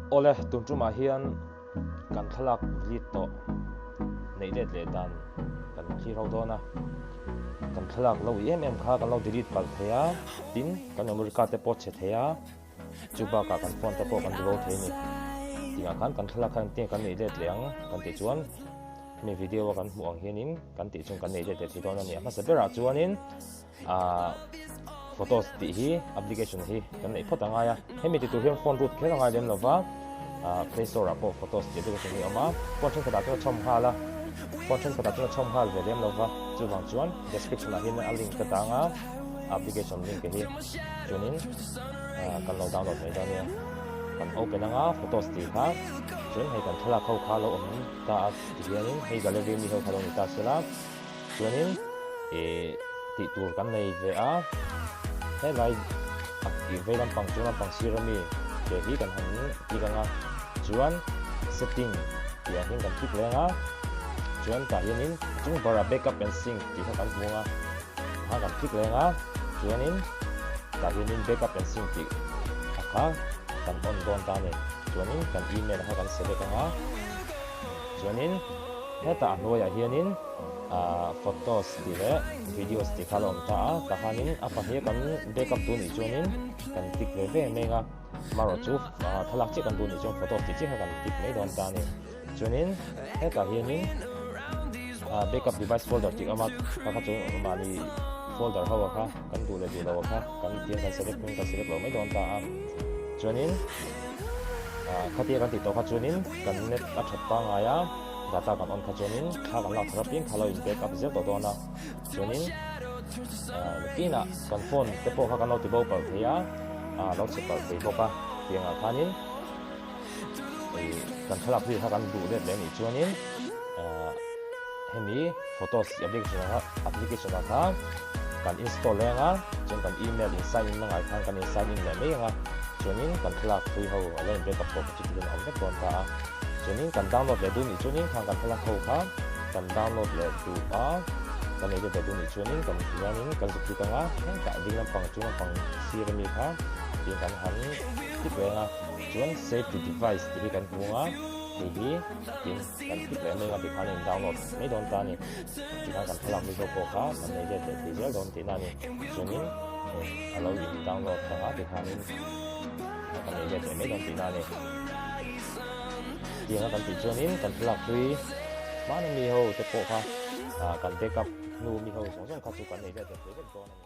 Awle, tun tumah hian kan thlalak delete tawh neih let leh dan kan thlir ho dawn a. Kan thlalak lo i em em kha kan lo delete palh thei a, tin kan memory card te pawh chhe thei a, chu bakah kan phone te pawh kan ti bo thei a ni. Tingah khan kan thlalak kha engtin kan neih let leh ang kan tih chuan hemi video a kan hmuh ang hianin kan tih chuan kan neih let leh thei dawn a ni. A hmasa berah chuanin Ahh photos tih hi application hi kan neih phawt a ngai a, hemi ti tur hian phone root kher a ngai lem lova, ahh play store ah pawh photos tih application hi a awm a, phone thenkhat ah chuan a chhawm nghal a, phone thenkhat ah chuan a chhawm nghal ve lem lova, chuvang chuan description ah hian a link ka dang a, application link hi chuanin ahh kan lo download mai dawn nia, kan open anga photos tih kha chuan hei kan thlalak ho kha lo awm ta a ti hianin hei gallery mi ho kha lo ni ta sela. Chuanin ih tih tur kan nei ve a, helai ih vei lampang chung lampang sir ami ke hi kan han click ang a, chuan setting tih ah hian kan click leng a, chuan tah hianin a chung berah backup and sync tih kha kan hmu ang a, kha kan click leng a, chuanin tah hianin backup and sync tih a kha kan on dawn ta a ni, chuanin kan email kha kan select ang a, chuanin. Hetah a hnuaiah hianin ahh photos tih leh videos tih kha a lo awm ta a, tah khanin a pahnih kan backup duh nih chuanin kan tick ve ve mai ang a, amaherawh chu ahh thlalak chiah kan duh nih chuan photos tih chiah kha kan tick mai dawn ta a ni. Chuanin hetah hianin ahh backup device folder tih a awm a, kha kha chu mahni folder ho ah kha kan duh leh duh loh ah kha kan tiang kan select in kan select lo mai dawn ta a, chuanin ahh khatia kan tih tawh kha chuanin kan net a that pangngai a. Data kan on kha chuanin thla kan lak thar apiang kha lo in back up zel tawh dawn a, chuanin nakinah kan phone te pawh kha kan lo ti bo palh thei a, lo chhe palh thei bawk a, tiangah khanin ih kan thlalak hlui kha kan duh let leh anih chuanin hemi photos application ah application ah khan kan install leng a, chuan kan email in sign in na ngai khan kan in sign in leh mai ang a, chuanin kan thlalak hlui ho a lo in back up tawh chu tihian a awm vek dawn ta a. Chuanin kan download leh duh nih chuanin khang kan thlalak ho kha kan download leh duh a, kan edit leh duh nih chuanin kan hianin kan zuk click anga hetah ding lampang chung lampang sir ami kha tiin kan han click reng a, chuan save to device tih hi kan hmu anga hei hi tiin kan click leh mai anga tikhan a in download mai dawn ta a ni, tikhan kan thlalak mi zawk pawh kha kan edit leh thei zel dawn tihna a ni, chuanin a lo in download anga tikhanin kan edit leh mai dawn tihna a ni. Tianga kan tih chuanin kan thlalak hlui hmana mi ho te pawh kha kan backup hnu mi ho zawng zawng kha chu kan nei let leh thei vek dawn a ni.